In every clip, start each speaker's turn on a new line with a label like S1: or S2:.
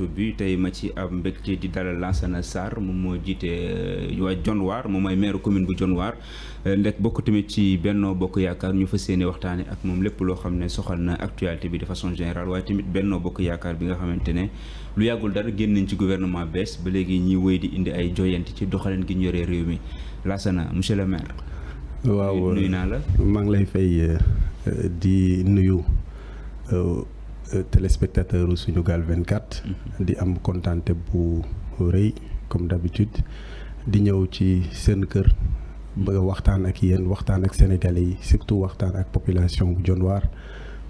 S1: plateau bi tey ma ci am mbégte di dalal Lansana Sarr moom moo jiite waa Dionewar moom mooy maire commune bu Dionewar ndek bokk tamit ci Benno Bokk Yaakaar ñu fas yéene waxtaane ak moom lépp loo xam ne soxal na actualité bi de façon générale waaye tamit Benno Bokk Yaakaar bi nga xamante ne lu yàggul dara génn nañ ci gouvernement bees ba léegi ñiy wéy di indi ay joyanti ci doxalin gi ñu yoree réew mi Lansana monsieur le maire.
S2: waaw
S1: nuyu naa la.
S2: maa ngi lay fay di nuyu téléspectateur Sunugal 24. di am kontaante bu rëy comme d'habitude di ñëw ci seen kër bëgg a waxtaan ak yéen waxtaan ak sénégalais yi surtout waxtaan ak population bu Dionewar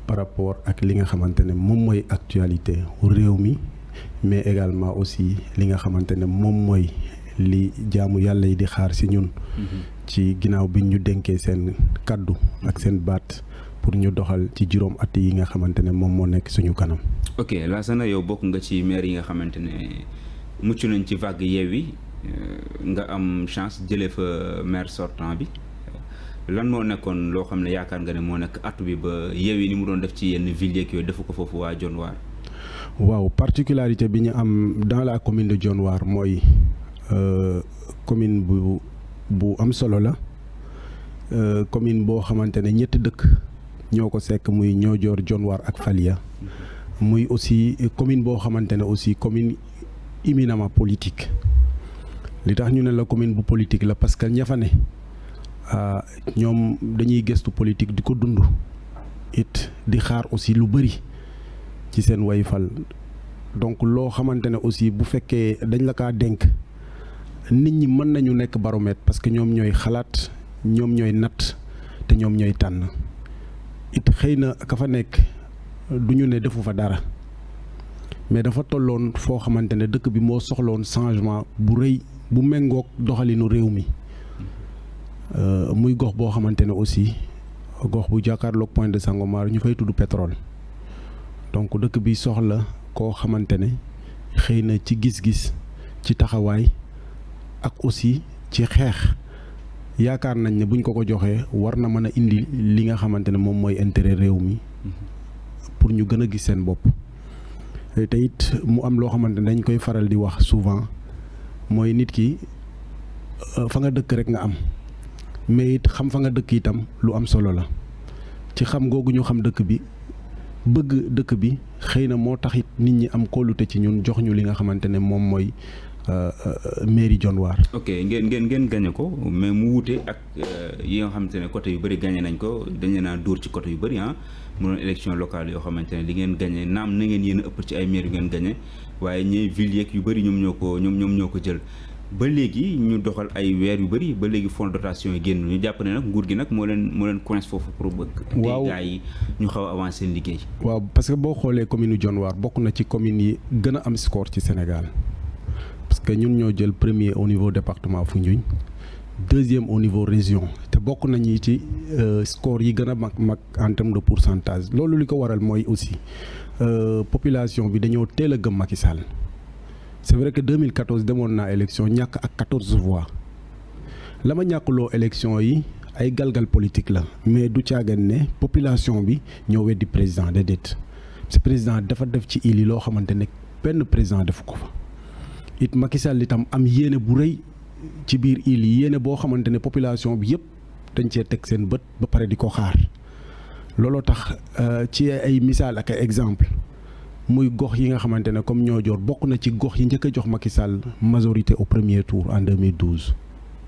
S2: par rapport ak li nga xamante ne moom mooy actualité réew mi mais également aussi li nga xamante ne moom mooy li jaamu yàlla yi di xaar ci ñun. ci ginnaaw bi ñu dénkee seen kaddu ak seen baat pour ñu doxal ci juróom at yi nga xamante ne moom moo nekk suñu kanam.
S1: ok Lansana yow bokk nga ci maire yi nga xamante ne mucc nañ ci vague Yewwi nga am chance jëlee fa maire sortant bi lan moo nekkoon loo xam ne yaakaar nga ne moo nekk atu bi ba Yewwi ni mu doon def ci yenn villes yooyu defu ko foofu waa Dionewar.
S2: waaw particularité bi ñu am dans la commune de Dionewar mooy commune bu am solo la commune boo xamante ne ñetti dëkk ñoo ko sekk muy Niodior Dionewar ak Falia muy aussi commune boo xamante ne aussi commune éminemment politique li tax ñu ne la commune bu politique la parce que ña fa ne ñoom dañuy gëstu politique di ko dund it di xaar aussi lu bëri ci seen way fal donc loo xamante ne aussi bu fekkee dañ la kaa dénk nit ñi mën nañu nekk baromètre parce que ñoom ñooy xalaat ñoom ñooy natt te ñoom ñooy tànn it xëy na ka fa nekk du ñu ne defu fa dara mais dafa tolloon foo xamante ne dëkk bi moo soxloon changement bu rëy bu méngoog doxalinu réew mi muy gox boo xamante ne aussi gox bu jàkkaarloog Pointe de Sangomar ñu fay tudd pétrole donc dëkk bi soxla koo xamante ne xëy na ci gis-gis ci taxawaay ak aussi ci xeex yaakaar nañ ne buñ ko joxee war na mën a indi li nga xamante ne moom mooy intérêt réew mi pour ñu gën a gis seen bopp te it mu am loo xamante ne dañ koy faral di wax souvent mooy nit ki fa nga dëkk rek nga am mais it xam fa nga dëkk itam lu am solo la ci xam googu ñu xam dëkk bi bëgg dëkk bi xëy na moo tax it nit ñi am kóolute ci ñun jox ñu li nga xamante ne moom mooy mairie Dionewar.
S1: ok ngeen gagné ko mais mu wuute ak yi nga xamante ne côté yu bëri gagné nañ ko dañu naan dóor ci côté yu bëri mu doon élection locale yoo xamante ne li ngeen gagné naam na ngeen yéen a ëpp ci ay maire yu ngeen gagné waaye ñooy villes yeeg yu bëri ñoom ñoo ko jël ba léegi ñu doxal ay weer yu bëri ba léegi fonds de dotation yi génn ñu jàpp ne nag nguur gi nag moo leen coince foofu pour bëgg. waaw gars yi ñu xaw a avancer seen liggéey.
S2: waaw parce que boo xoolee commune Dionewar bokk na ci communes yi gën a am score ci Sénégal. parce que ñun ñoo jël premier au niveau département Foundiougne deuxième au niveau région te bokk nañu ci score yi gën a mag en termes de pourcentage loolu li ko waral mooy aussi population bi dañoo teel a gëm Macky Sall c'est vrai que 2014 demoon naa élection ñàkk ak 14 voix la ma ñàkkuloo élection yi ay galgal politique la mais du caagan ne population bi ñoo weddi président déedéet ce président dafa def ci île yi loo xamante ne benn président defu ko fa. it Macky Sall itam am yéene bu rëy ci biir île yi yéene boo xamante ne population bi yëpp dañ cee teg seen bët ba pare di ko xaar looloo tax ci ay misaal ak ay exemple muy gox yi nga xamante ne comme Niodior bokk na ci gox yi njëkk a jox Macky Sall majorité au premier tour en 2012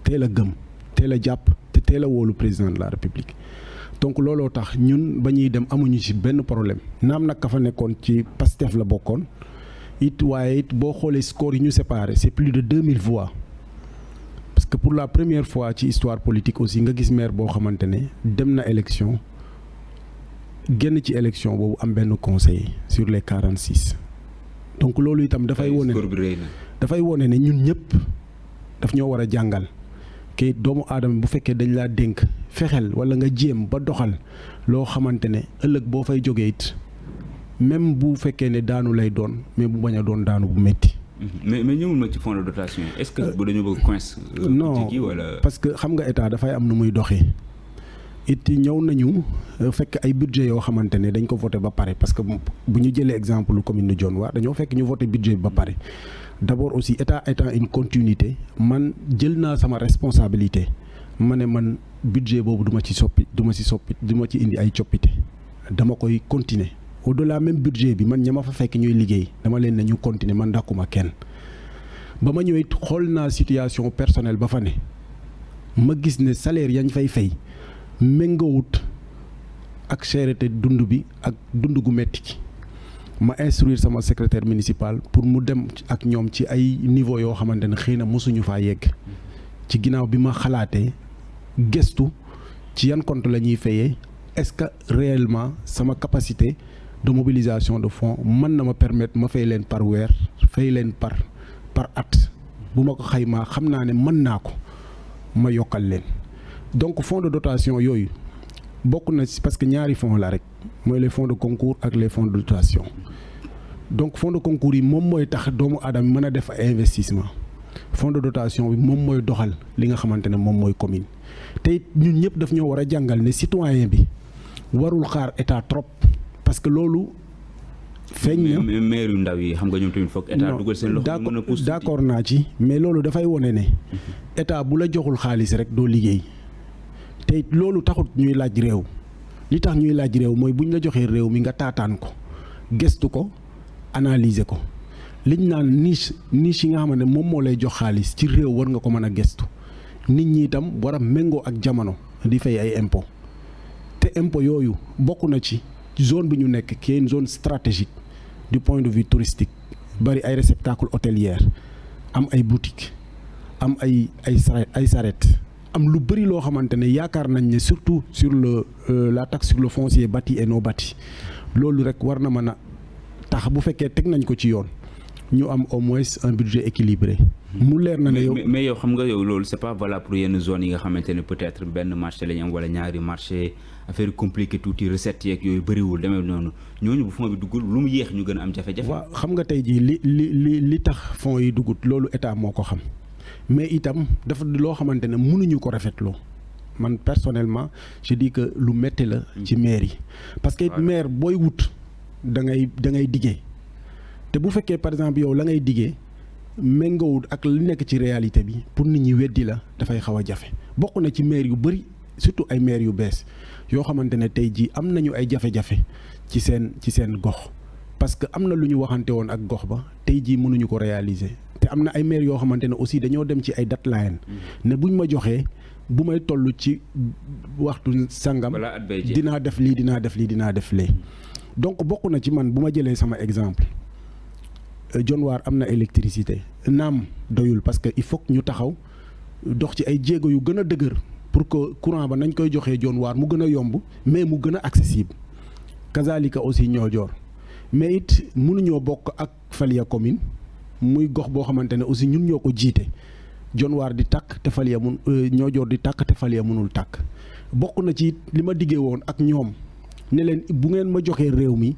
S2: teel a gëm teel a jàpp te teel a wóolu président de la République donc looloo tax ñun ba ñuy dem amuñu ci benn problème naam nag ka fa nekkoon ci Pastef la bokkoon. it waaye it boo xoolee score yi ñu séparé c'est plus de 2000 voix parce que pour la première fois ci histoire politique aussi nga gis maire boo xamante ne dem na élection génn ci élection boobu am benn conseiller sur les 46 donc loolu itam dafay wone ne ñun ñëpp daf ñoo war a jàngal kay doomu aadama bu fekkee dañ laa dénk fexeel wala nga jéem ba doxal loo xamante ne ëllëg boo fay jógee it même bu fekkee ne daanu lay doon mais bu bañ a doon daanu bu métti.
S1: mais ñëwul ma ci fonds de dotation est-ce que bu dañu bëgg coince.
S2: non
S1: wala.
S2: parce que xam nga état dafay am nu muy doxee it ñëw nañu fekk ay budget yoo xamante ne dañ ko voté ba pare parce que bu ñu jëlee exemple commune de Dionewar dañoo fekk ñu voté budget bi ba pare d'abord aussi état étant une continuité man jël naa sama responsabilité ma ne man budget boobu du ma ci indi ay coppite dama koy continuer au-delà même budget bi man ña ma fa fekk ñuy liggéey dama leen ne ñu continuer man dàkkuma kenn ba ma ñëwee xool naa situation personnelle ba fa ne ma gis ne salaire yañ fay fay méngoowut ak cherté dund bi ak dund gu metti ci ma instruire sama secrétaire municipal pour mu dem ak ñoom ci ay niveau yoo xamante ne xëy na mosuñu faa yegg ci ginnaaw bi ma xalaatee gëstu ci yan compte la ñuy fayee est-ce que réellement sama capacité de mobilisation de fonds mën na ma permettre ma fay leen par weer fay leen par at bu ma ko xaymaa xam naa ne mën naa ko ma yokkal leen donc fonds de dotation yooyu bokk na ci parce que ñaari fonds la rek mooy les fonds de concours ak les fonds de dotation donc fonds de concours yi moom mooy tax doomu aadama mën a def ay investissement fonds de dotation bi moom mooy doxal li nga xamante ne moom mooy commune te it ñun ñëpp daf ñoo war a jàngal ne citoyen bi warul xaar état trop parce que loolu feeñ na
S1: maire yu ndaw yi xam nga ñoom tamit foog état dugal seen loxo mën a pousse
S2: d'accord naa ci mais loolu dafay wone ne état bu la joxul xaalis rek doo liggéey te loolu taxut ñuy laaj réew li tax ñuy laaj réew mooy bu ñu la joxee réew mi nga taataan ko gëstu ko analyser ko liñ naan niche yi nga xamante ne moom moo lay jox xaalis ci réew war nga ko mën a gëstu nit ñi itam war a méngoo ak jamono di fay ay impôt te impôt yooyu bokk na ci zone bi ñu nekk qui est une zone stratégique du point de vue touristique bari ay réceptacle hôtelière am ay boutique am ay saret am lu bëri loo xamante ne yaakaar nañ ne surtout sur la taxe sur le foncier bâti et non bâti loolu rek war na mën a tax bu fekkee teg nañ ko ci yoon ñu am au moins un budget équilibré. mu leer na ne yow
S1: mais yow xam nga yow loolu c'est pas valable pour yenn zones yi nga xamante ne peut-être benn marché la ñu am wala ñaari marché affaire compliqué tuuti recettes yeeg yooyu bëriwul demee noonu ñooñu bu fond bi duggul lu mu yéex ñu gën a am jafe-jafe.
S2: waaw xam nga tey jii li tax fonds yi duggut loolu état moo ko xam. mais itam dafa loo xamante ne mënuñu ko rafetloo man personnellement je dis que lu métti la ci maire yi parce que maire booy wut da ngay diggee te bu fekkee par exemple yow la ngay diggee méngoowut ak li nekk ci réalité bi pour nit ñi weddi la dafay xaw a jafe bokk na ci maire yu bëri surtout ay maire yu bees yoo xamante ne tey jii am nañu ay jafe-jafe ci seen gox parce que am na lu ñu waxante woon ak gox ba tey jii mënuñu ko réaliser te am na ay maire yoo xamante ne aussi dañoo dem ci ay deadline ne buñ ma joxee bu may toll ci waxtu sangam dinaa def lii dinaa def lee donc bokk na ci man bu ma jëlee sama exemple Dionewar am na électricité naam doyul parce que il faut que ñu taxaw dox ci ay jéego yu gën a dëgër pour que courant ba nañ koy joxee Dionewar mu gën a yomb mais mu gën a accessible kazalika aussi Niodior mais it mënuñoo bokk ak Falia commune muy gox boo xamante ne aussi ñun ñoo ko jiite Dionewar di tàkk te Falia Niodior di tàkk te Falia mënul tàkk bokk na ci li ma diggee woon ak ñoom ne leen bu ngeen ma joxee réew mi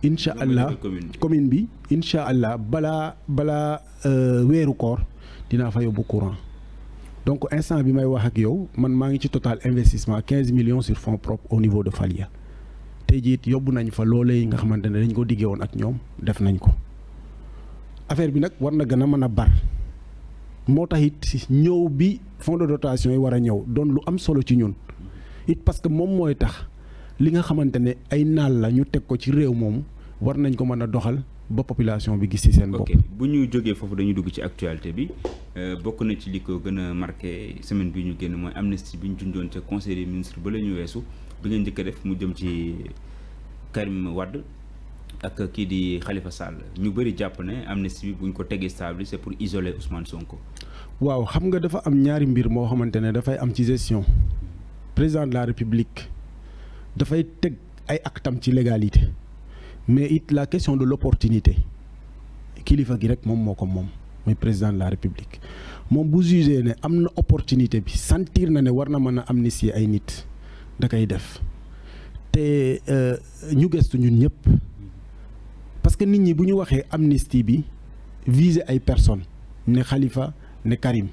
S2: incha allah commune bi incha allah balaa weeru koor dinaa fa yóbbu courant donc instant bi may wax ak yow man maa ngi ci total investissement 15 millions sur fonds propres au niveau de Falia tey jii it yóbbu nañ fa loolee nga xamante ne dañ ko diggee woon ak ñoom def nañ ko affaire bi nag war na gën a mën a bar moo tax it ñëw bi fonds de dotation yi war a ñëw doon lu am solo ci ñun it parce que moom mooy tax li nga xamante ne ay naal la ñu teg ko ci réew moomu war nañ ko mën a doxal ba population bi gis ci seen bopp.
S1: ok bu ñu jógee foofu dañu dugg ci actualité bi bokk na ci li ko gën a marqué semaine bi ñu génn mooy amnistie bi ñu junjoon ca conseil des ministres ba la ñu weesu bi ngeen njëkk a def mu jëm ci Karim Wade ak kii di Khalifa Sall ñu bëri jàpp ne amnistie bi bu ñu ko tegee stable c'est pour isoler Ousmane Sonko.
S2: waaw xam nga dafa am ñaari mbir moo xamante ne dafay am ci gestion président de la République dafay teg ay actam ci légalité mais it la question de l'opportunité kilifa gi rek moom moo ko moom mooy président de la République moom bu jugé ne am na opportunité bi sentir na ne war na mën a amnistier ay nit da koy def te ñu gëstu ñun ñëpp parce que nit ñi bu ñu waxee amnistie bi viser ay personnes ne Khalifa ne Karim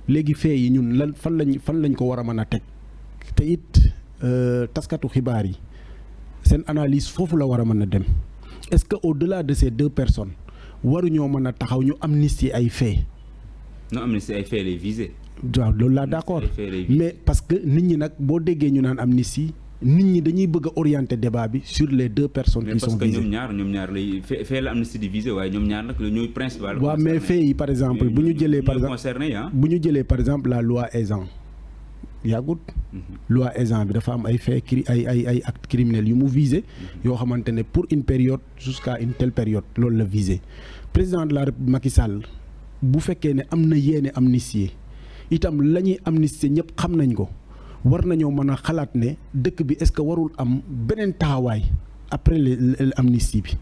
S2: léegi fee yi ñun fan lañ ko war a mën a teg te it taskatu xibaar yi seen analyse foofu la war a mën a dem est-ce que au-delà de ces 2 personnes waruñoo mën a taxaw ñu amnistie ay faits.
S1: non amnistie ay faits lay viser.
S2: waaw loolu laa d'accord mais parce que nit ñi nag boo déggee ñu naan amnistie nit ñi dañuy bëgg a orienter débat bi sur les 2 personnes qui sont visées.
S1: mais parce que ñoom ñaar lay fait la amnistie di viser waaye ñoom ñaar nag la ñuy principal.
S2: waaw mais faits yi par exemple bu ñu jëlee par exemple la loi Ezzan yàggut. loi Ezzan bi dafa am ay faits ay actes criminels yu mu visé yoo xamante ne pour une période jusqu'à une telle période loolu la visé président de la République Macky Sall bu fekkee ne am na yéene amnistier itam la ñuy amnistier ñëpp xam nañ ko war nañoo mën a xalaat ne dëkk bi est-ce que warul am beneen taxawaay après l'amnistie bi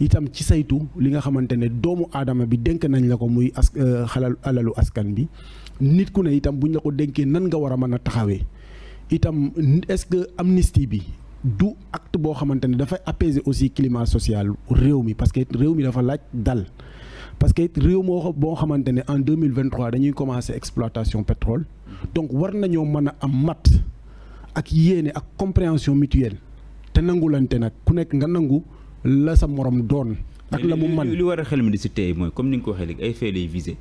S2: itam ci saytu li nga xamante ne doomu aadama bi dénk nañ la ko muy alalu askan bi nit ku ne itam buñ la ko dénkee nan nga war a mën a taxawee itam est-ce que amnistie bi du acte boo xamante ne dafay apaiser aussi climat social réew mi parce que réew mi dafa laaj dal parce que réew moo boo xamante ne en 2023 dañuy commencer exploitation pétrole donc war nañoo mën a am mat ak yéene ak compréhension mutuelle te nangulante nag ku nekk nga nangu la sa morom doon ak la mu man
S1: li war a xel mi di si tey mooy comme ni nga ko waxee léegi ay faits lay viser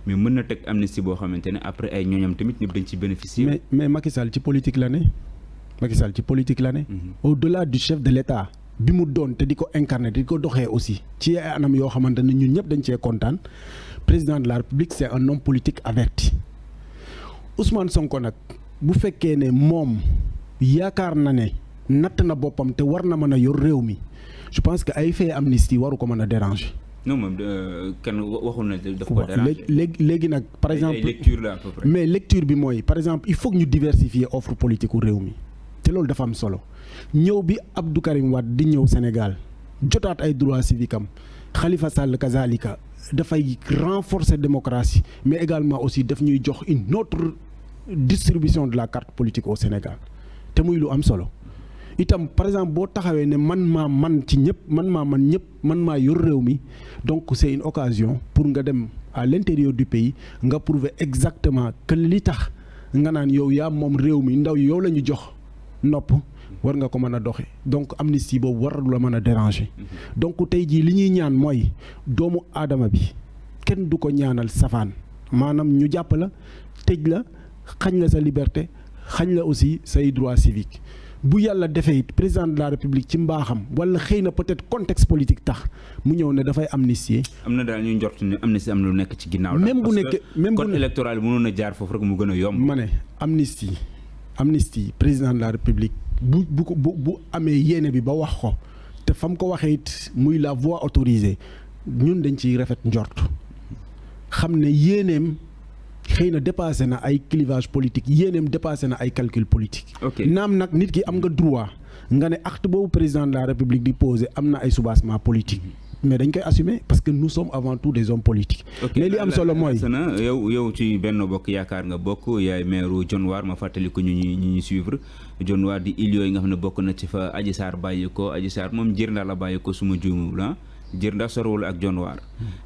S1: mais mën na teg amnistie boo xamante ne après ay ñooñam tamit ñëpp dañ ci bénéficier.
S2: mais Macky Sall ci politique la ne au-delà du chef de l'État bi mu doon te di ko incarner di ko doxee aussi ci ay anam yoo xamante ne ñun ñëpp dañ cee kontaan président de la République c'est un homme politique averti Ousmane Sonko nag bu fekkee ne moom yaakaar na ne natt na boppam te war na mën a yor réew mi je pense que ay fait amnistie waru ko mën a déranger.
S1: non moom kenn waxul na daf ko déranger.
S2: léegi nag par exemple
S1: lecture la à peu près.
S2: mais lecture bi mooy par exemple il faut que ñu diversifier offre politique u réew mi te loolu dafa am solo ñëw bi Abdou Karim Wade di ñëw Sénégal jotaat ay droits civiques am Khalifa Sall kazalika dafay renforcer démocratie mais également aussi daf ñuy jox une autre distribution de la carte politique au Sénégal te muy lu am solo. itam par exemple boo taxawee ne man man ci ñëpp man maa yor réew mi donc c'est une occasion pour nga dem à l'intérieur du pays nga prouver exactement que li tax nga naan yow yaa moom réew mi ndaw yow la ñu jox nopp war nga ko mën a doxe donc amnistie boobu war la mën a déranger donc tey jii li ñuy ñaan mooy doomu aadama bi kenn du ko ñaanal safaan maanaam ñu jàpp la tëj la xañ la sa liberté xañ la aussi say droits civiques bu yàlla defee it président de la république ci mbaaxam wala xëy na peut-être contexte politique tax mu ñëw ne dafay amnistier.
S1: am na daal ñuy njort ne amnistie am na lu nekk ci ginnaaw.
S2: même bu nekkee même bu
S1: code électoral bi mënoon a jaar foofu rek mu gën a yomb.
S2: ma ne amnistie président de la république bu amee yéene bi ba wax ko te fam ko waxee it muy la voie autorisée ñun dañ ciy rafet njort xam ne yéeneem. xëy na dépassé na ay clivage politique yéeneem dépassé na ay calcul politique. naam nag nit ki am nga droit nga ne acte boobu président de la république di poser am na ay soubassement politique mais dañ koy assumer parce que nous sommes avant tout des hommes politiques. mais li am solo mooy
S1: yow ci Benno Bokk Yaakaar nga bokk yaay maire Dionewar ma fàttali ko ñu ñuy suivre Dionewar di île yooyu nga xam ne bokk na ci fa Adji Sarr bàyyi ko Adji Sarr moom jër ndaa la bàyyi ko suma juumul la jër ndax sorowul ak Dionewar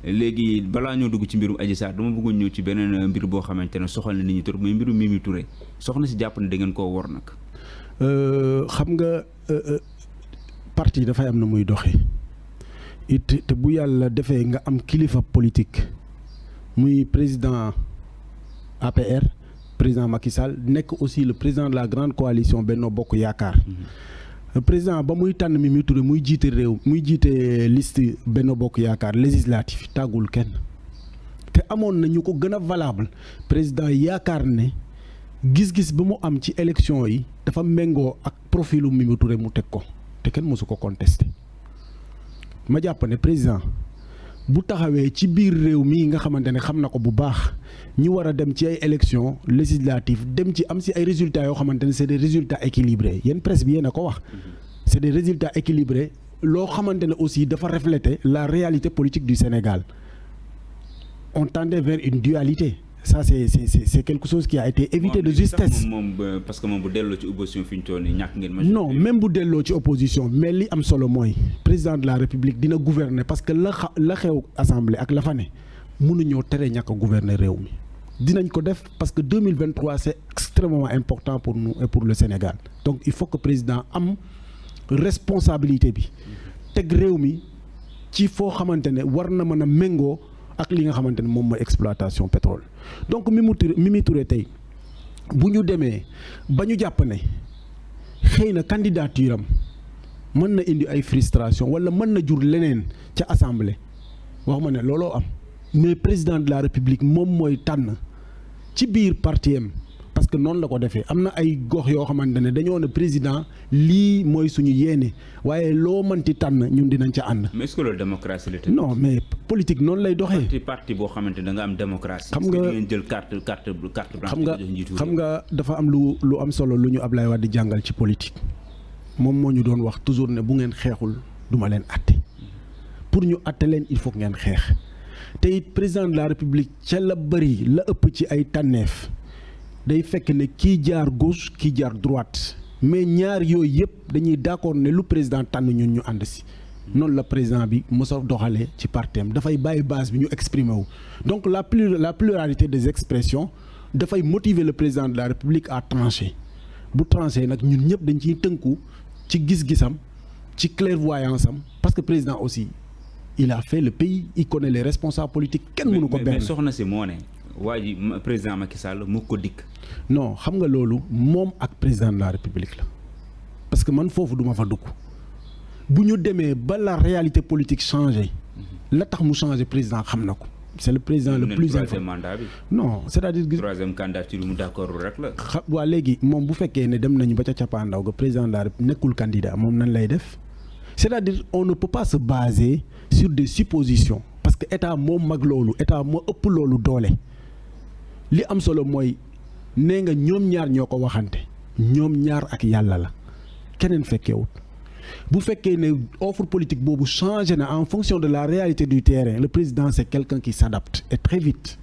S1: léegi balaa ñoo dugg ci mbirum Adji Sarr dama bëggoon ñëw ci beneen mbir boo xamante ne soxal na nit ñi trop mooy mbirum Mimi Touré soxna si jàpp ne da ngeen koo wor nag.
S2: xam nga parti dafay am na muy doxee it te bu yàlla defee nga am kilifa politique muy président APR président Macky Sall nekk aussi le président de la grande coalition Benno Bokk Yaakaar. président ba muy tànn Mimi Touré muy jiite réew muy jiite liste Benno Bokk Yaakaar législatif tàggul kenn te amoon na ñu ko gën a valable président yaakaar ne gis-gis ba mu am ci élection yi dafa méngoo ak profilu Mimi Touré mu teg ko te kenn mësu ko contesté ma jàpp ne président bu taxawee ci biir réew mii nga xamante ne xam na ko bu baax ñu war a dem ci ay élections législatives dem ci am si ay résultats yoo xamante ne c'est des résultats équilibrés yéen presse bi yéen a ko wax c'est des résultats équilibrés loo xamante ne aussi dafa refléter la réalité politique du Sénégal on tendait vers une dualité ça c'est quelque chose qui a été évité de justesse.
S1: parce que moom bu delloo ci opposition fi ñu toll nii ñàkk ngeen majorité.
S2: non même bu delloo ci opposition mais li am solo mooy président de la république dina gouverner parce que la xew assemblée ak la fa ne mënuñoo tere ñàkk a gouverner réew mi dinañ ko def parce que 2023 c'est extrêmement important pour nous et pour le Sénégal donc il faut que président am responsabilité bi teg réew mi ci foo xamante ne war na mën a méngoo ak li nga xamante ne moom mooy exploitation pétrole donc Mimi Touré tey bu ñu demee ba ñu jàpp ne xëy na candidature am mën na indi ay frustration wala mën na jur leneen ca assemblée wax ma ne looloo am mais président de la république moom mooy tànn ci biir parti am parce que noonu la ko defee am na ay gox yoo xamante ne dañoo ne président lii mooy suñu yéene waaye loo mënti tànn ñun dinañ ca ànd.
S1: mais est-ce que loolu démocratie la
S2: non mais politique noonu lay doxee.
S1: parti boo xamante ne da nga am démocratie.
S2: xam nga
S1: ngeen jël carte blanche.
S2: xam nga dafa am lu am solo lu ñu Ablaye Wade di jàngal ci politique moom moo ñu doon wax toujours ne bu ngeen xeexul duma leen atte pour ñu atte leen il faut que ngeen xeex te it président de la république ca la bëri la ëpp ci ay tànneef. day fekk ne kii jaar gauche kii jaar droite mais ñaar yooyu yëpp dañuy d'accord ne lu président tànn ñun ñu ànd si noonu la président bi mos a doxalee ci partem dafay bàyyi base bi ñu exprimer wu donc la pluralité des expressions dafay motiver le président de la République à trancher bu trancher nag ñun ñëpp dañ ciy tënku ci gis-gisam ci clairvoyance am parce que président aussi il a fait le pays il connaît les responsables politiques kenn mënu ko benn
S1: mais soxna si moo ne waa ji président Macky Sall mu ko dikk.
S2: non xam nga loolu moom ak président de la république la parce que man foofu duma fa dugg bu ñu demee ba la réalité politique changé la tax mu changé président xam na ko c'est le président le plus
S1: troisième mandat bi.
S2: non c'est-à-dire que
S1: troisième candidature mu d'accord rek la.
S2: waa léegi moom bu fekkee ne dem nañu ba ca cappaandaw ga président de la république nekkul candidat moom nan lay def c'est-à-dire on ne peut pas se baser sur des suppositions parce que état moom mag loolu état moo ëpp loolu doole. li am solo mooy nee nga ñoom ñaar ñoo ko waxante ñoom ñaar ak yàlla la keneen fekkeewut bu fekkee ne offre politique boobu changé na en fonction de la réalité du terrain le président c'est quelqu'un qui s'adapte et très vite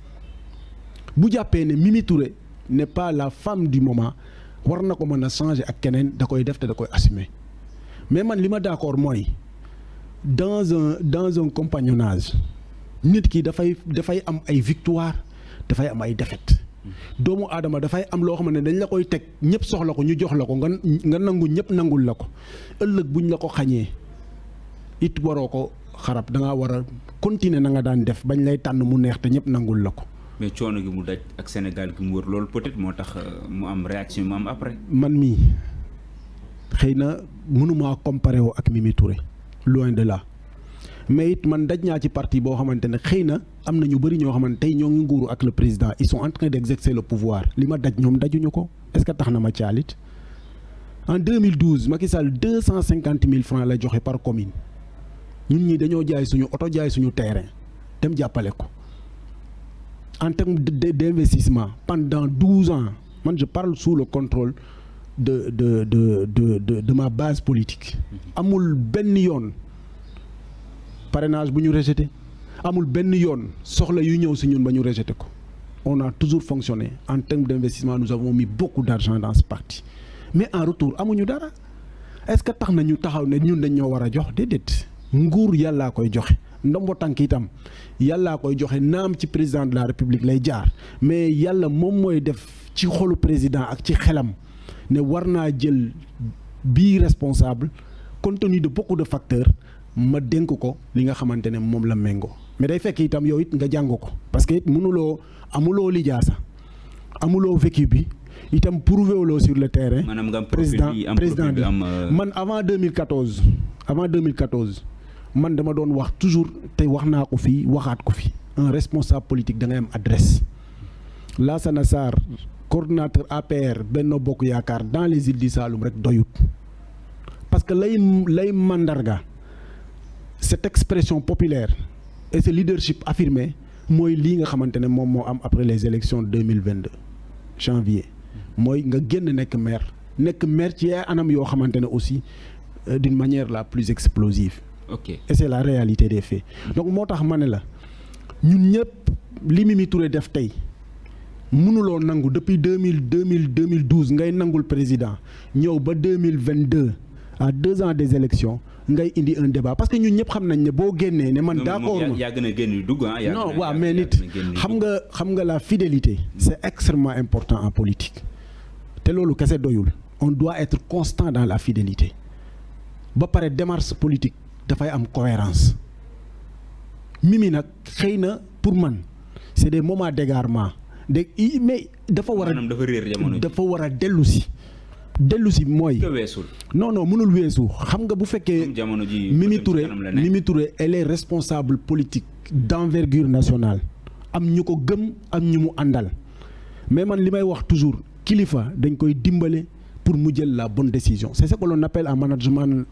S2: bu jàppee ne Mimi Touré n'est pas la femme du moment war na ko mën a changer ak keneen da koy def te da koy assumer mais man li ma d'accord mooy dans un compagnonnage nit ki dafay am ay victoire dafay am ay défaite doomu aadama dafay am loo xam ne dañ la koy teg ñëpp soxla ko ñu jox la ko nga nangu ñëpp nangul la ko ëllëg buñ la ko xañee it waroo ko xarab da ngaa war a continuer na nga daan def bañ lay tànn mu neex te ñëpp nangul la ko.
S1: mais coono gi mu daj ak Sénégal gi mu wër loolu peut-être moo tax mu am réaction mu am après.
S2: man mii xëy na mënumaa comparer woo ak Mimi Touré loin de là. mais it man daj naa ci parti boo xamante ne xëy na am na ñu bëri ñoo xamante tey ñoo ngi nguuru ak le président ils sont en train d'exercer le pouvoir li ma daj ñoom dajuñu ko est-ce que tax na ma caalit en 2012 Macky Sall 250 000 francs la joxe par commune ñun ñi dañoo jaay suñu oto jaay suñu terrain dem jàppale ko en termes d'investissement pendant 12 ans man je parle sous le contrôle de ma base politique amul benn yoon parrainage bu ñu rejeté amul benn yoon soxla yu ñëw si ñun ba ñu rejeté ko on a toujours fonctionné en termes d'investissement nous avons mis beaucoup d'argent dans ce parti mais en retour amuñu dara est-ce que tax na ñu taxaw ne ñun dañ ñoo war a jox déedéet nguur yàllaa koy joxe ndombo tànk itam yàllaa koy joxe naam ci président de la république lay jaar mais yàlla moom mooy def ci xolu président ak ci xelam ne war naa jël bii responsable compte tenu de beaucoup de facteurs ma dénk ko li nga xamante ne moom la méngoo mais day fekk itam yow it nga jàng ko parce que it mënuloo amuloo lijaasa amuloo vécu bi itam prouvé wuloo sur le terrain.
S1: maanaam nga am
S2: président bi
S1: am
S2: man avant 2014 man dama doon wax toujours te wax naa ko fii waxaat ko fi un responsable politique da ngay am adresse. Lassana Sarr coordonnateur APR Benno Bokk Yaakaar dans les îles du Saloum rek doyut parce que lay mandarga cette expression populaire et ce leadership affirmé mooy lii nga xamante ne moom moo am après les élections 2022 janvier mooy nga génn nekk maire ci ay anam yoo xamante ne aussi d'une manière la plus explosive.
S1: ok
S2: et c'est la réalité des faits donc moo tax ma ne la ñun ñëpp li Mimi Touré def tey mënuloo nangu depuis 2012 ngay nangul président ñëw ba 2022 à 2 ans des élections ngay indi un débat parce que ñun ñëpp xam nañ ne boo génnee ne man d'accord ma
S1: yaa gën a génn dugg
S2: non waaw mais nit xam nga la fidélité c'est extrêmement important en politique te loolu kese doyul on doit être constant dans la fidélité ba pare démarche politique dafay am cohérence Mimi nag xëy na pour man c'est des moments d'égarement mais dafa war a dellu si mooy non mënul weesu xam nga bu fekkee Mimi Touré elle est responsable politique d'envergure nationale am ñu ko gëm am ñu mu àndal mais man li may wax toujours kilifa dañ koy dimbale pour mu jël la bonne décision c'est ce que l'on appelle en management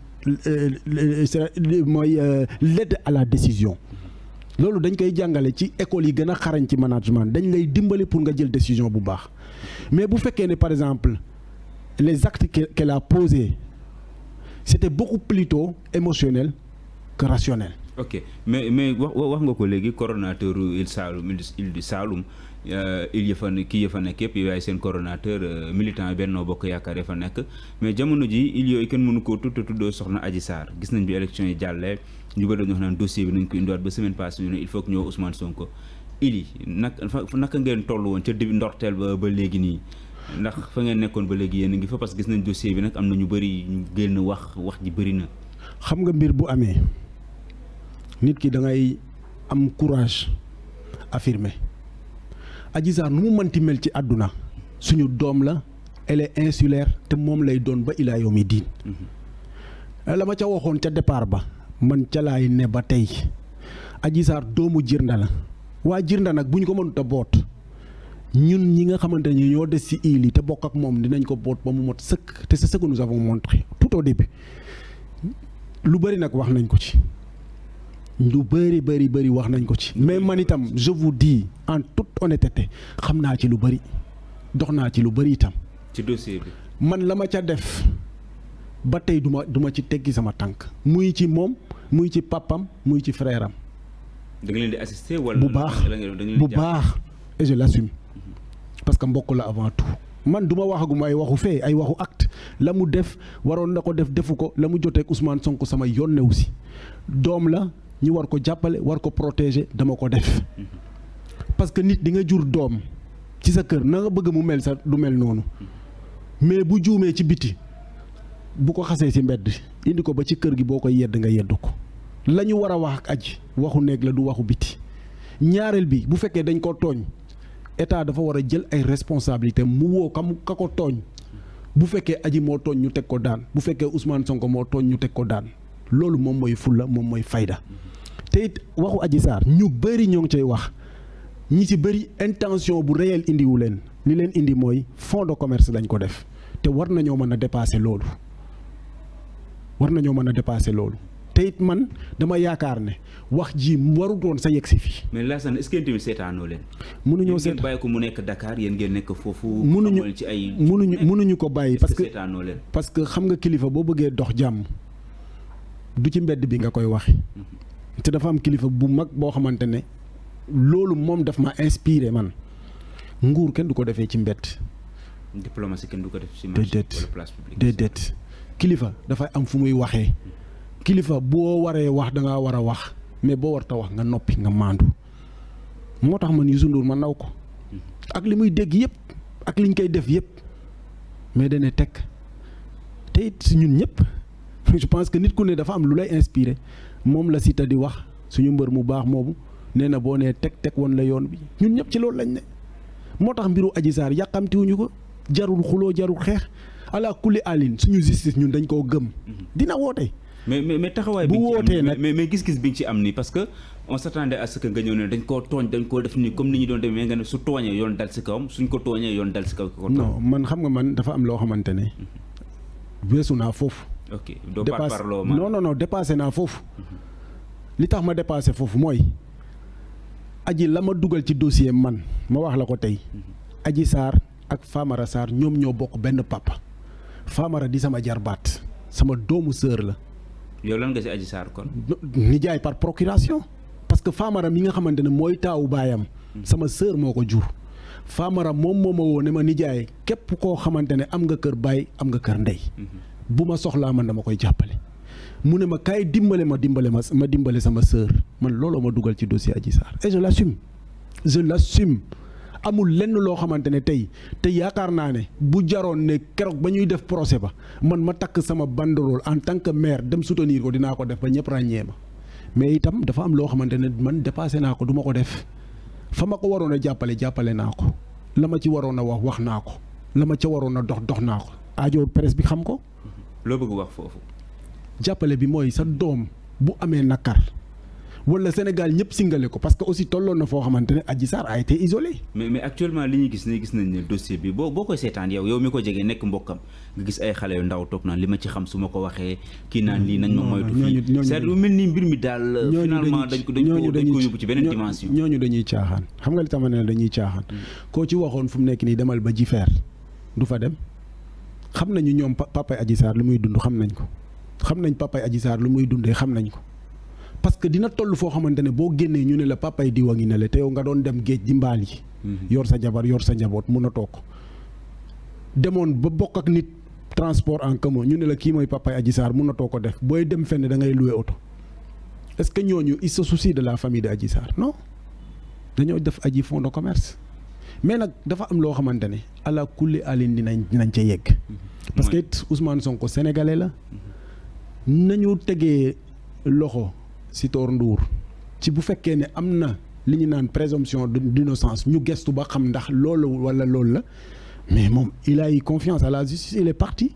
S2: mooy l'aide à la décision loolu dañ koy jàngale ci école yi gën a xarañ ci management dañ lay dimbali pour nga jël décision bu baax mais bu fekkee ne par exemple les actes qu'elle a posés c'était beaucoup plutôt émotionnel que rationnel.
S1: ok mais wax nga ko léegi coordonnateur Île du Saloum il yëfa kii yëfa nekk yëpp yaay seen coordonnateur militant Benno Bokk Yaakaar fa nekk mais jamono ji il yooyu kenn mënu koo tuddoo soxna Adji Sarr gis nañ bi élection yi jàllee ñu bëri dañu wax naan dossier bi nañ ko indiwaat ba semaine passée ñu ne il faut que ñëw Ousmane Sonko naka ngeen toll woon ca début ndorteel ba léegi nii ndax fa ngeen nekkoon ba léegi yéen a ngi fa parce que gis nañ dossier bi nag am na ñu bëri ñu génn wax ji bëri na.
S2: xam nga mbir bu amee nit ki da ngay am courage affirmer Adji Sarr nu mu mënti mel ci àdduna suñu doom la elle est insulaire te moom lay doon ba ilaa yawmi diin la ma ca waxoon ca départ ba man ca laay ne ba tey Adji Sarr doomu Jirnda la waa Jirnda nag bu ñu ko mënut a boot ñun ñi nga xamante ne ñoo des ci île yi te bokk ak moom dinañ ko boot ba mu mot sëkk te c'est ce que nous avons montré tout au début lu bëri nag wax nañ ko ci lu bëri wax nañ ko ci mais man itam je vous dis en toute honnêteté xam naa ci lu bëri dox naa ci lu bëri itam.
S1: ci dossier bi.
S2: man la ma ca def ba tey duma ci teggi sama tànk muy ci moom muy ci papam muy ci frère am.
S1: da nga leen di assister wala.
S2: bu baax et je l'assume parce que mbokk la avant tout. man du ma waxaguma ay waxu fee ay waxu acte la mu def waroon na ko def defu ko la mu jotee ak Ousmane Sonko sama yoon ne aussi doom la ñu war ko jàppale war ko protéger dama ko def parce que nit di nga jur doom ci sa kër na nga bëgg mu mel sa du mel noonu mais bu juumee ci biti bu ko xasee ci mbedd indi ko ba ci kër gi boo koy yedd nga yedd ko la ñu war a wax ak aji waxu néeg la du waxu biti ñaareel bi bu fekkee dañ ko tooñ état dafa war a jël ay responsabilités mu woo ka ko tooñ bu fekkee aji moo tooñ ñu teg ko daan bu fekkee Ousmane Sonko moo tooñ ñu teg ko daan loolu moom mooy fulla moom mooy fayda te it waxu Adji Sarr ñu bëri ñoo ngi cay wax ñi ci bëri intention bu réel indiwu leen li leen indi mooy fonds de commerce lañ ko def te war nañoo mën a dépasser loolu te it man dama yaakaar ne wax ji warutoon sa yegg si fii.
S1: mais Lassana est-ce que tamit seetaanoo leen.
S2: mënuñoo
S1: seet bàyyi ko mu nekk Dakar yéen ngeen nekk foofu.
S2: mënuñu ko bàyyi. parce que
S1: seetaanoo leen.
S2: parce que xam nga kilifa boo bëggee dox jàmm du ci mbedd bi nga koy waxe te dafa am kilifa bu mag boo xamante ne loolu moom daf ma inspiré man nguur kenn du ko defee ci mbedd.
S1: diplomatie kenn du ko def ci marché wala place publique.
S2: déedéet kilifa dafay am fu muy waxee. kilifa boo waree wax da ngaa war a wax mais boo warta wax nga noppi nga maandu moo tax man Youssou Ndour ma naw ko ak li muy dégg yëpp ak liñ koy def yëpp mais dana teg te it ñun ñëpp je pense que nit ku ne dafa am lu lay inspiré moom la Siteu di wax suñu mbër mu baax moomu nee na boo nee teg woon la yoon bi ñun ñëpp ci loolu lañ ne moo tax mbiru Adji Sarr yàqamtiwuñu ko jarul xuloo jarul xeex ala kulli alin suñu justice ñun dañ koo gëm dina woote.
S1: mais taxawaay bi wootee nag mais gis-gis bi nga ci am nii parce que on s'attendait à ce que nga ñëw ne dañ koo tooñ dañ koo def nii comme ni ñu doon demee nga ne su tooñee yoon dal si kawam suñ ko tooñee yoon dal si kaw ki ko tooñ.
S2: non man xam nga man dafa am loo xamante ne weesu naa foofu.
S1: ok doo parparloo ma
S2: non dépassé naa foofu. li tax ma dépassé foofu mooy aji la ma dugal ci dossier man ma wax la ko tey Adji Sarr ak Famara Sarr ñoom ñoo bokk benn papa Famara di sama jarbaat sama doomu sœur la.
S1: yow lan nga ci Adji Sarr kon.
S2: nijaay par procuration parce que Famara mi nga xamante ne mooy taawu baayam sama sœur moo ko jur Famara moom moo ma woo ne ma nijaay képp koo xamante ne am nga kër baay am nga kër ndey bu ma soxlaa man dama koy jàppale mu ne ma kaay dimbale sama sœur man looloo ma dugal ci dossier Adji Sarr et je l'assume amul lenn loo xamante ne tey te yaakaar naa ne bu jaroon ne keroog ba ñuy def procès ba man ma takk sama banderole en tant que maire dem soutenir ko dinaa ko def ba ñëpp ràññee ma mais itam dafa am loo xamante ne man dépassé naa ko du ma ko def fa ma ko waroon a jàppale naa ko la ma ci waroon a wax naa ko la ma ca waroon a dox naa ko aajo presse bi xam ko.
S1: loo bëgg wax foofu.
S2: jàppale bi mooy sa doom bu amee nakar wala Sénégal ñëpp singale ko parce que aussi tolloon na foo xamante ne Adji Sarr a été isolé.
S1: mais actuellement li ñu gis nañ ne dossier bi boo koy seetaan yow mi ko jegee nekk mbokkam nga gis ay xale yu ndaw toog naan li ma ci xam su ma ko waxee kii naan lii nañ ma moytu fii c'est lu mel ni mbir mi daal finalement dañ ko yóbbu ci beneen dimension.
S2: ñooñu dañuy caaxaan xam nga li tax ma ne dañuy caaxaan koo ci waxoon fu mu nekk nii demal ba Jifeer du fa dem xam nañu ñoom papay Adji Sarr lu muy dund xam nañ ko xam nañ papay Adji Sarr lu muy dundee xam nañ ko parce que dina toll foo xamante ne boo génnee ñu ne la papay diwa ngi ne la te yow nga doon dem géej di mbaal yi yor sa jabar yor sa njaboot mun a toog demoon ba bokk ak nit transport en commun ñu ne la kii mooy papay Adji Sarr mun a toog ko def booy dem fenn da ngay louer oto est-ce que ñooñu ils se soucient de la famille de Adji Sarr non dañoo def Adji fonds de commerce mais nag dafa am loo xamante ne ala kulli alin dinañ ca yegg parce que Ousmane Sonko sénégalais la nañu tegee loxo Sitor Ndour ci bu fekkee ne am na li ñu naan présomption d'innocence ñu gestu ba xam ndax loolu wala loolu la mais moom il a eu confiance à la justice il est parti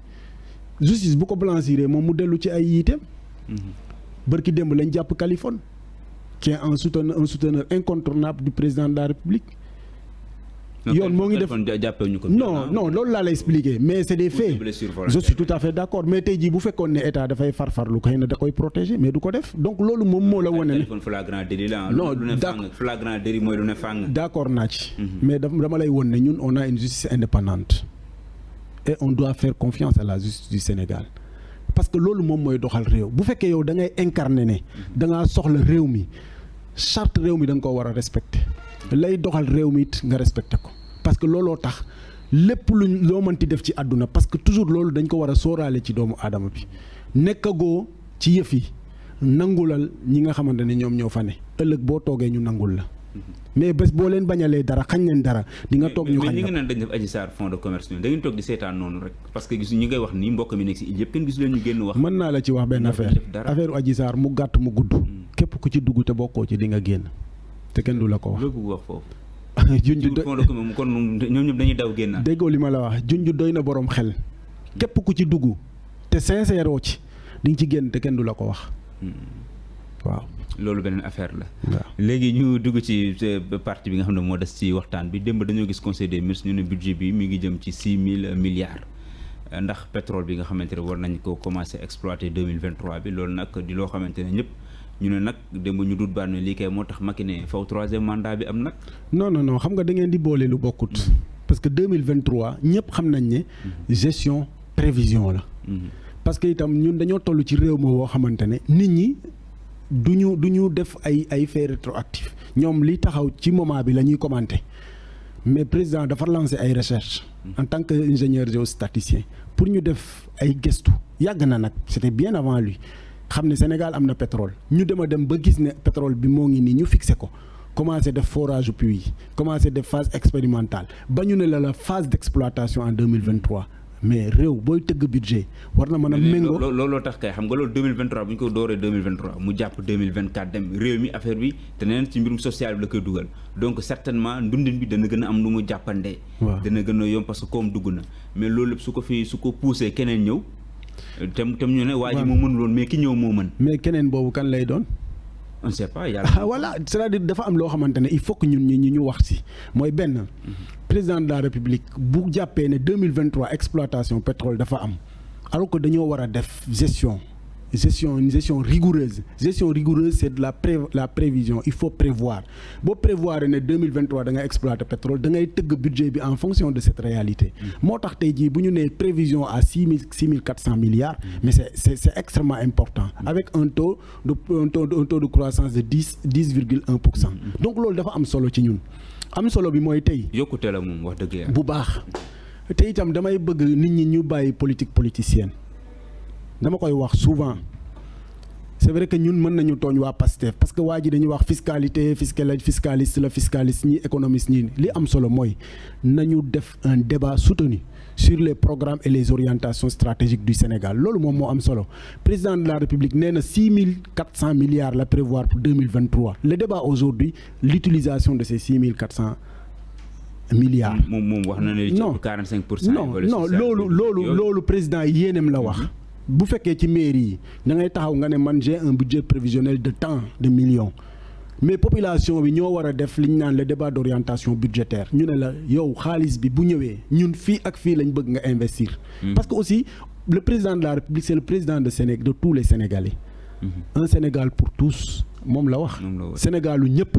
S2: justice bu ko blanchiré moom mu dellu ci ay yiiteem bërki démb lañ jàpp Kaliphone qui est un souteneur incontournable du président de la République yoon moo ngi def non loolu laa lay expliquer mais c'est des faits je suis tout à fait d'accord mais tey jii bu fekkoon ne état dafay farfarlu xëy na da koy protéger mais du ko def donc loolu moom moo la wane ne
S1: flagrant délit la non flagrant délit mooy lu ne fàng
S2: d'accord naa ci mais dama lay won ne ñun on a une justice indépendante et on doit faire confiance à la justice du Sénégal parce que loolu moom mooy doxal réew bu fekkee yow da ngay incarner ne da ngaa soxla réew mi charte réew mi da nga ko war a respecter lay doxal réew mi it nga respecté ko parce que looloo tax lépp luñ loo mënti def ci àdduna parce que toujours loolu dañ ko war a sóoraale ci doomu aadama bi nekkagoo ci yëf yi nangulal ñi nga xamante ne ñoom ñoo fa ne ëllëg boo toogee ñu nangul la mais bés boo leen bañalee dara xañ leen dara di nga toog ñu xañ la
S1: mais ñi nga naan dañ def Adji Sarr fonds de commerce ñoom da ngeen toog di seetaan noonu rek parce que gis ñi ngay wax nii mbokk mi nekk si il yëpp kenn gisu leen ñu génn wax.
S2: mën naa la ci wax benn affaire Adji Sarr mu gàtt mu gudd képp ku ci dugg te bokkoo ci di nga génn te kenn du la ko wax.
S1: loolu wax foofu.
S2: junj
S1: kon ñoom ñëpp dañuy daw génn.
S2: déggoo li ma la wax junj doy na borom xel képp ku ci dugg te sincère ci di nga ci génn te kenn du la ko wax waaw.
S1: loolu beneen affaire la. waaw léegi ñu dugg ci partie bi nga xam ne moo des ci waxtaan bi démb dañoo gis conseil des ministres ñu ne budget bi mi ngi jëm ci 6 000 milliards ndax pétrole bi nga xamante ne war nañ ko commencer exploiter 2023 bi loolu nag di loo xamante ne ñëpp. ñu ne nag démb ñu dut baat ne lii kay moo tax Macky ne faw 3e mandat bi am nag.
S2: non xam nga da ngeen di boole lu bokkut. parce que 2023 ñëpp xam nañ ne. gestion prévision la. parce que itam ñun dañoo toll ci réew moo xamante ne nit ñi du ñu def ay faits rétroactifs ñoom li taxaw ci moment bi la ñuy commenter mais président dafa lancer ay recherches. en tant que ingénieur géostatisticien pour ñu def ay gëstu yàgg na nag c'était bien avant lui. xam ne Sénégal am na pétrole ñu dem ba gis ne pétrole bi moo ngi nii ñu fixé ko commencé def forage puits yi commencé def phase expérimentale ba ñu ne la phase d'exploitation en 2023 mais réew booy tëgg budget war na mën a méngoo
S1: looloo tax kay xam nga loolu 2023 bu ñu ko dooree 2023 mu jàpp 2024 dem réew mi affaire bi te neen ci mbirum social bi la koy dugal donc certainement ndundin bi dana gën a am nu mu jàppandee dana gën a yomb parce que comme dugg na mais loolu lépp su ko poussé keneen ñëw tam ñu ne waa ji moo mën loon mais ki ñëw moo mën.
S2: mais keneen boobu kan lay doon.
S1: on ne sait pas yàlla.
S2: voilà c'est-à-dire dafa am loo xamante ne il faut que ñun ñu wax ci mooy benn. président de la république bu jàppee ne 2023 exploitation pétrole dafa am alors que dañoo war a def une gestion rigoureuse c'est de la prévision il faut prévoir boo prévoir ne 2023 da ngay exploiter pétrole da ngay tëgg budget bi en fonction de cette réalité moo tax tey jii bu ñu nee prévision à 6 400 milliards mais c'est extrêmement important avec un taux de croissance de 10,1%. donc loolu dafa am solo ci ñun am solo bi mooy tey
S1: yokkute la moom wax dëgg yàlla
S2: bu baax te itam damay bëgg nit ñi ñu bàyyi politique politicienne dama koy wax souvent c'est vrai que ñun mën nañu tooñ waa Pastef parce que waa ji dañuy wax fiscaliste la fiscaliste ñi économiste ñi li am solo mooy nañu def un débat soutenu sur les programmes et les orientations stratégiques du Sénégal loolu moom moo am solo président de la République nee na 6400 milliards la prévoir pour 2023 le débat aujourd'hui l'utilisation de ces 6400 milliards.
S1: moom wax na ne ci 45%.
S2: non loolu président yéenem la wax. bu fekkee ci mairie yi da ngay taxaw nga ne man j'ai un budget prévisionnel de tant de millions mais population bi ñoo war a def li ñu naan le débat d'orientation budgétaire ñu ne la yow xaalis bi bu ñëwee ñun fii ak fii lañ bëgg nga investir. parce que aussi le président de la République c'est le président de tous les Sénégalais. un Sénégal pour tous moom la wax. Sénégalu ñëpp.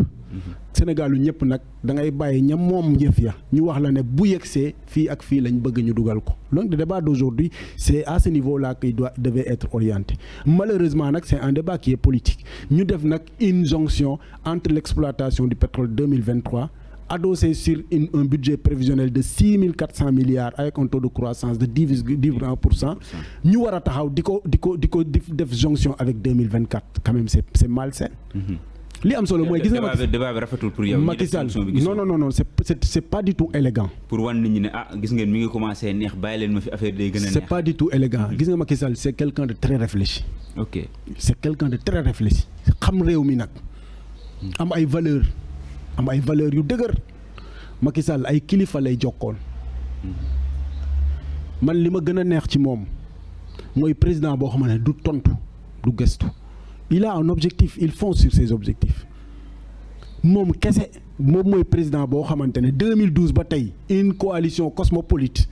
S2: Sénégalu ñëpp nag da ngay bàyyi ña moom yëf ya ñu wax la ne bu yegsee fii ak fii lañ bëgg ñu dugal ko donc le débat d'aujourd'hui c'est à ce niveau-là qu'il devait être orienté malheureusement nag c'est un débat qui est politique ñu def nag une jonction entre l'exploitation du pétrole 2023 adossé sur un budget prévisionnel de 6400 milliards avec un taux de croissance de 10,1%. ñu war a taxaw di ko def jonction avec 2024 quand même c'est malsain. li am solo mooy gis nga
S1: débat bi rafetul pour yow.
S2: Macky Sall non c'est pas du tout élégant.
S1: pour wan nit ñi ne gis ngeen mi ngi commencé neex bàyyi leen ma fi affaire day gën a neex.
S2: c'est pas du tout élégant gis nga Macky Sall c'est quelqu'un de très réfléchi.
S1: ok
S2: c'est quelqu'un de très réfléchi xam réew mi nag. am ay valeurs yu dëgër Macky Sall ay kilifa lay jokkoon. man li ma gën a neex ci moom mooy président boo xam ne du tontu du gëstu. il a un objectif il fonce sur ses objectifs moom kese moom mooy président boo xamante ne 2012 ba tey une coalition cosmopolite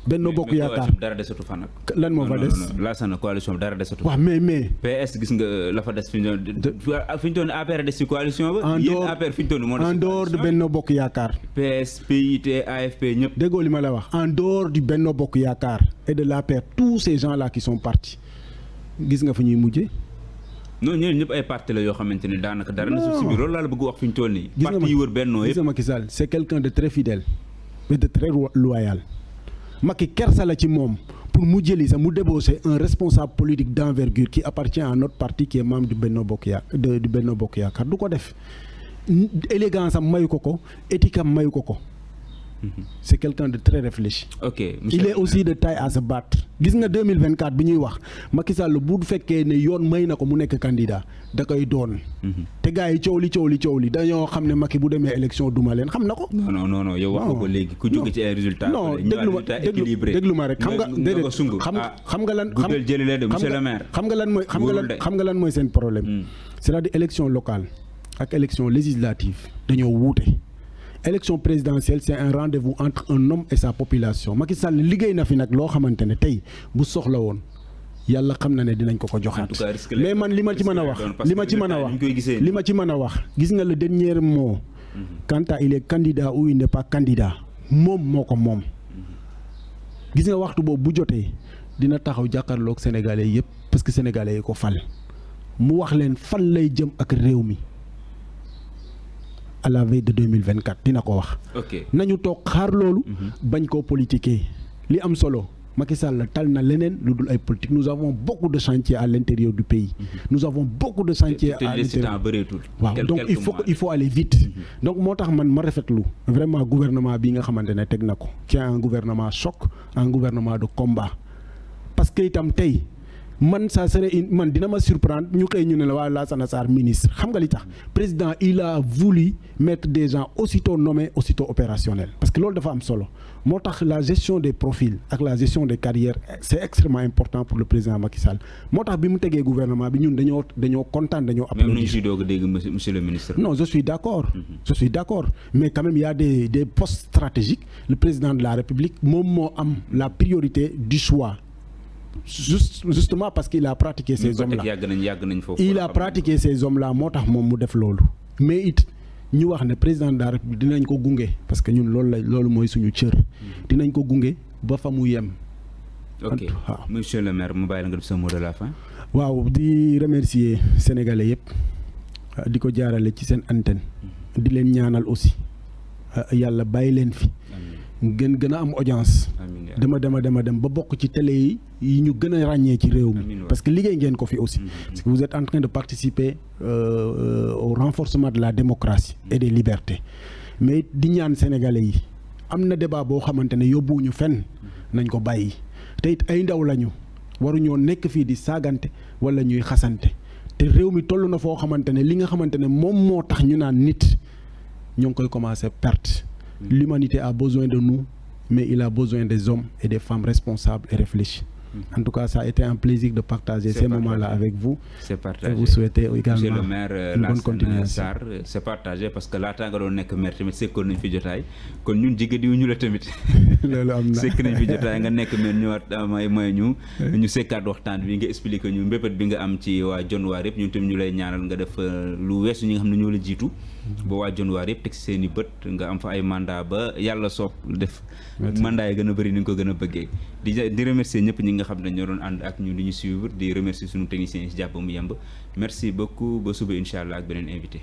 S2: Benno Bokk Yaakaar
S1: dara desatu fa nag.
S2: lan moo fa des
S1: laasana coalition bi dara desatu.
S2: waaw mais.
S1: PS gis nga la fa des fi ñu toon APR des ci coalition ba. yéen APR fi ñu toon moo des.
S2: en dehors de Benno Bokk Yaakaar.
S1: PS PIT AFP ñëpp.
S2: déggoo li ma la wax en dehors du Benno Bokk Yaakaar et de l'APR tous ces gens-là qui sont partis gis nga fa ñuy mujjee.
S1: non ñooñu ñëpp ay parti la yoo xamante ne daanaka dara na suuf si biir loolu laa la bëgg wax fi ñu toll nii. parti yi wër Benno yëpp
S2: gis nga Macky Sall c'est quelqu'un de très fidèle mais de très loyal. Macky kersa la ci moom pour mu jëli sax mu débaucher un responsable politique d'envergure qui appartient à notre parti qui est membre du Benno Bokk Yaakaar du ko def élégance am mayu ko éthique am mayu ko. c'est quelqu'un de très réfléchi.
S1: ok
S2: il est aussi de taille à se battre. gis nga 2024 bi ñuy wax Macky Sall bu fekkee ne yoon may na ko mu nekk candidat da koy doon. te gars yi coow li dañoo xam ne Macky bu demee élection duma leen xam na ko.
S1: non yow wax nga ko léegi ku jóge ci ay résultats.
S2: non déglu ma rek xam nga lan.
S1: guddal jëli leen de monsieur le maire.
S2: xam nga lan mooy seen problème. c'est-à-dire élection locale ak élection législative dañoo wuute. élection présidentielle c'est un rendez-vous entre un homme et sa population Macky Sall liggéey na fi nag loo xamante ne tey bu soxla woon yàlla xam na ne dinañ ko joxaat mais man li ma ci mën a wax gis nga le dernier mot quant à il est candidat ou il n'est pas candidat moom moo ko moom gis nga waxtu boobu bu jotee dina taxaw jàkkaarloog sénégalais yépp parce que sénégalais yi ko fal mu wax leen fan lay jëm ak réew mi à la veille de 2024 dina ko wax. nañu toog xaar loolu. bañ koo politiquer li am solo Macky Sall tal na leneen lu dul ay politique nous avons beaucoup de chantiers à l'intérieur du pays. nous avons beaucoup de chantiers à l'intérieur waaw donc il faut aller vite. donc moo tax ma rafetlu vraiment gouvernement bi nga xamante ne teg na ko qui est un gouvernement choc un gouvernement de combat parce que itam tey. man ça serait man dina ma surprendre ñu xëy ñu ne la waa Lassana Sarr ministre xam nga li tax président il a voulu mettre des gens aussitôt nommés aussitôt opérationnels parce que loolu dafa am solo moo tax la gestion des profils ak la gestion des carrières c'est extrêmement important pour le président Macky Sall moo tax bi mu tegee gouvernement bi ñun dañoo kontaan dañoo applaudir.
S1: même ñu doog a dégg monsieur le ministre.
S2: non je suis d'accord mais quand même il y a des postes stratégiques le président de la République moom moo am la priorité du choix. justement parce qu'il a pratiqué ces hommes-là il a pratiqué ces hommes-là moo tax moom mu def loolu mais it ñu wax ne président de la République dinañ ko gunge parce que ñun loolu mooy suñu cër dinañ ko gunge ba fa mu yem.
S1: ok monsieur le maire mu bàyyi la nga def sa mot de la fin.
S2: waaw di remercier sénégalais yëpp di ko jaarale ci seen antenne di leen ñaanal aussi yàlla bàyyi leen fi ngeen gën a am audience. dema dem ba bokk ci télé yi ñu gën a ràññee ci réew mi. parce que liggéey ngeen ko fi aussi. parce que vous êtes en train de participer au renforcement de la démocratie et des libertés. mais di ñaan sénégalais yi am na débat boo xamante ne yóbbuwuñu fenn nañ ko bàyyi te it ay ndaw lañu waruñoo nekk fii di saagante wala ñuy xasante te réew mi toll na foo xamante ne li nga xamante ne moom moo tax ñu naan nit ñoo ngi koy commencer perte. L'humanité a besoin de nous, mais il a besoin des hommes et des femmes responsables et réfléchis. En tout cas, ça a été un plaisir de partager ces moments-là avec vous.
S1: C'est partagé.
S2: Et vous souhaitez également
S1: Monsieur le maire,
S2: une bonne continuation.
S1: C'est partagé parce que laata nga doon nekk maire tamit sekkoon nañ fi jotaay kon ñun jigéen ñu la tamit.
S2: loolu am na
S1: sekk nañ fi jotaay nga nekk maire ñëwaat may ñu sekkaat waxtaan bi nga expliqué ñu mbépét bi nga am ci waa Dionewar yëpp ñun tamit ñu lay ñaanal nga def lu weesu ñi nga xam ne ñoo la jiitu. ba waa Dionewar yëpp teg seen i bët nga am fa ay mandat ba yàlla soob def. mandat yi gën a bëri ni nga ko gën a bëggee. di remercier ñëpp ñi nga xam ne ñoo doon ànd ak ñu di ñu suivre di remercier suñu techniciens yi si jàpp mu yemb merci beaucoup ba suba incha allah ak beneen invité.